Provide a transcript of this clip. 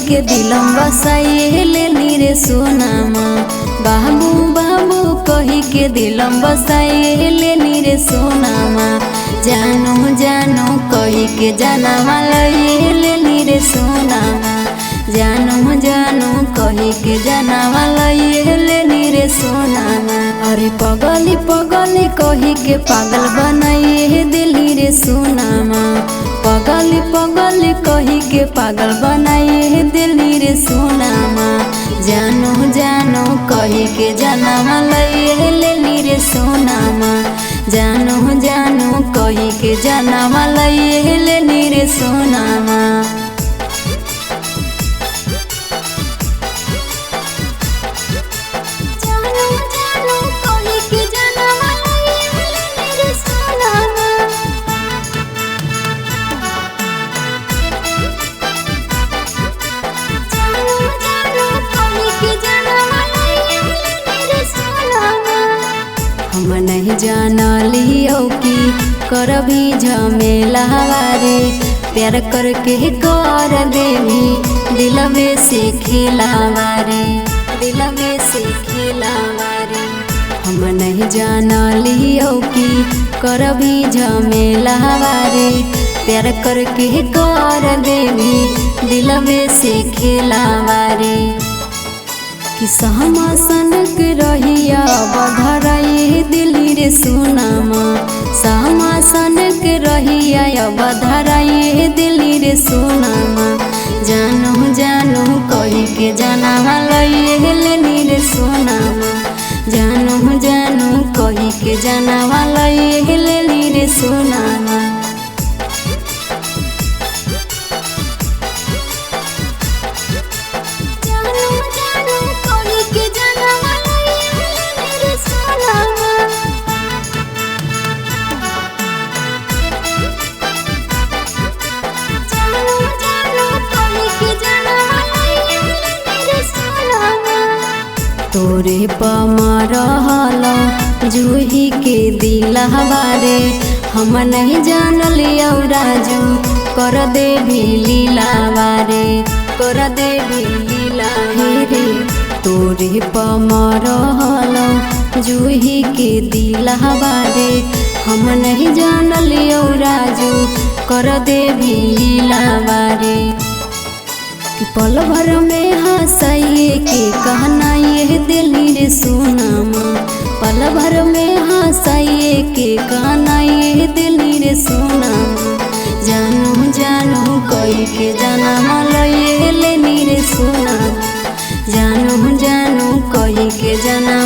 के दिलम बसाई लेनी रे सोनामा। बाबू बाबू कही के दिलम बसाई लेनी रे सोनामा। जानू जानू कही के जानामा लई लेनी रे सोनामा। जानू जानू कही के जानामा लई लेनी रे सोनामा। अरे पगली पगली कही के पागल बनाई दिली रे सोनामा। पगली पगली कही के पागल बनाई दिली रे सोनामा। जानू जानू कही के जानामा लई लेनी रे सोनामा। जानू जानू कही के जानामा लई लेनी रे सोनामा। जानू जानू कही के जानामा लई लेनी रे सोनामा। जानू जानू कही के जानामा लई लेनी रे सोनामा। हम नहीं जानलियो कि करबी झमेला रे, प्यार करके कर देवी दिलवे से खेलावा रे, दिलवे से खेलावा रे। हम नहीं जानलियो कि करबी झमेला रे, प्यार करके कर देवी दिलवे से खेलावा रे। कि सहमासनक रहिया बधराई दिली रे सोनामा। सहमासनक रहिया बधराई दिली रे सोनामा। जानू जानू कही के जानामा लई लेनी रे सोनामा। जानू जानू कही के जानामा लई लेनी रे सोनामा। जानू जानू कही के जानामा लई लेनी रे सोनामा। जानू जानू कही के जानामा लई लेनी रे सोनामा। तोरे पमरहल जूही के दिलहवा रे, हम नहीं जानलियो राजू कर दे भी लीलावा रे, कर दे भी लीला रे। तोरे पमरहल जूही के दिलहवा रे, हम नहीं जानलियो राजू कर दे भी लीलावा रे। कि पल भर में हंसाइए के कहना ये दिली रे सोनामा। पल भर में हंसाइए के कहना ये दिली रे सोनामा। जानू जानू कही के जानामा लई लेनी रे सोनामा। जानू जानू कही के जानामा